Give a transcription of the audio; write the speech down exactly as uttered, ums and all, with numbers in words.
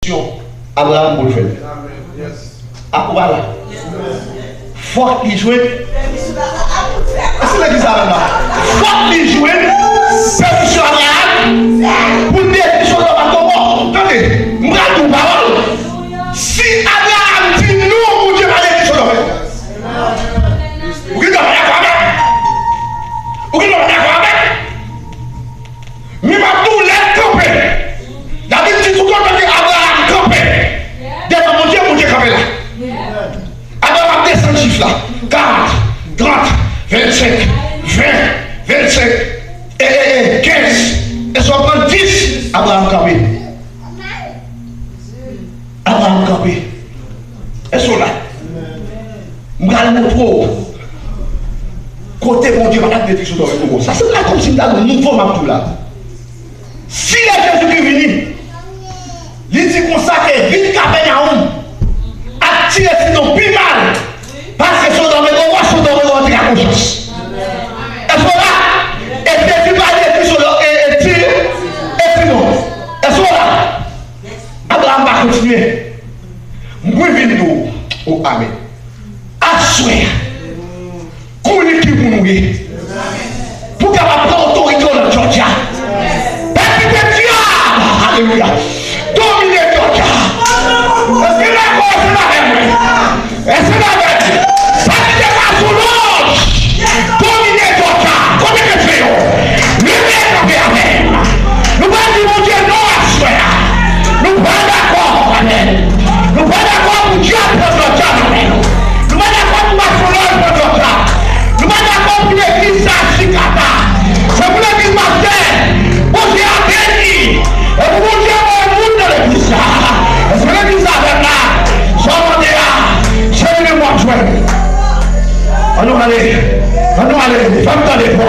kondisyon Abraram pou l fè l. Akoubala. Fòk li jwenn. Èske legliz la menm la? Fòk li jwenn pèmisyon Abraram pou l detwi Sodòm ak Gomò. Tande, m pral di w pawòl. Si Abraram di non, Bondye pa detwi Sodòm. Ou gen dwa pa dakò avè m. Ou gen dwa pa dakò avè m. Men m ap di w lè l kanpe. Labib di tout otan ke Abraram kanpe devan Bondye, Bondye kanpe la. Abraram ap desann chif la. Karant, trant, vennsenk, ven, vennsenk, e, e, e, kenz. Èske w ap pran dis? Abraram kanpe. Abraram kanpe. Èske w la? M pral montre w kote Bondye pa t ap detwi Sodòm e Gomò. Sa se la kòmsi m ta di w nouvo m ap di w la. Si lè Jezikri vini, li di konsa ke vil Kapènawòm ap tire sinon pi mal pase Sodòm e Gomò, Sodòm e Gomò te ka konsyans. Èske w la? E Jezi pa detwi Sodòm e, e Tir e Sidon. Èske w la? Abraram pa kontinye. Mwen vin di w, o amèn. Aswè a, konnen ki moun ou ye. Pou w kapab pran otorite w nan Jòdya. Pèp ki te dyab, alelouya, domine Jòdya. Èske dakò, èske dakò avè mwen? Èske dakò avè mwen? Pèp ki te pa sou lòj, domine Jòdya. Kote ke se yo? Leve kanpe avè m. Nou pral di Bondye non aswè a. Nou pa dakò avè l. Nou pa dakò pou dyab pran Jòdya nan men nou. Nou pa dakò pou masonlòj pran Jòdya. Nou pa dakò pou legliz sa chikata. Se pou legliz pastè. Bondye a beni. E pou Bondye voye moun nan legliz sa. Èske legliz la avè m la? Sa w mande a, se li menm w ap jwenn. Ann nou ale. Ann nou ale. Fè m tande vwa.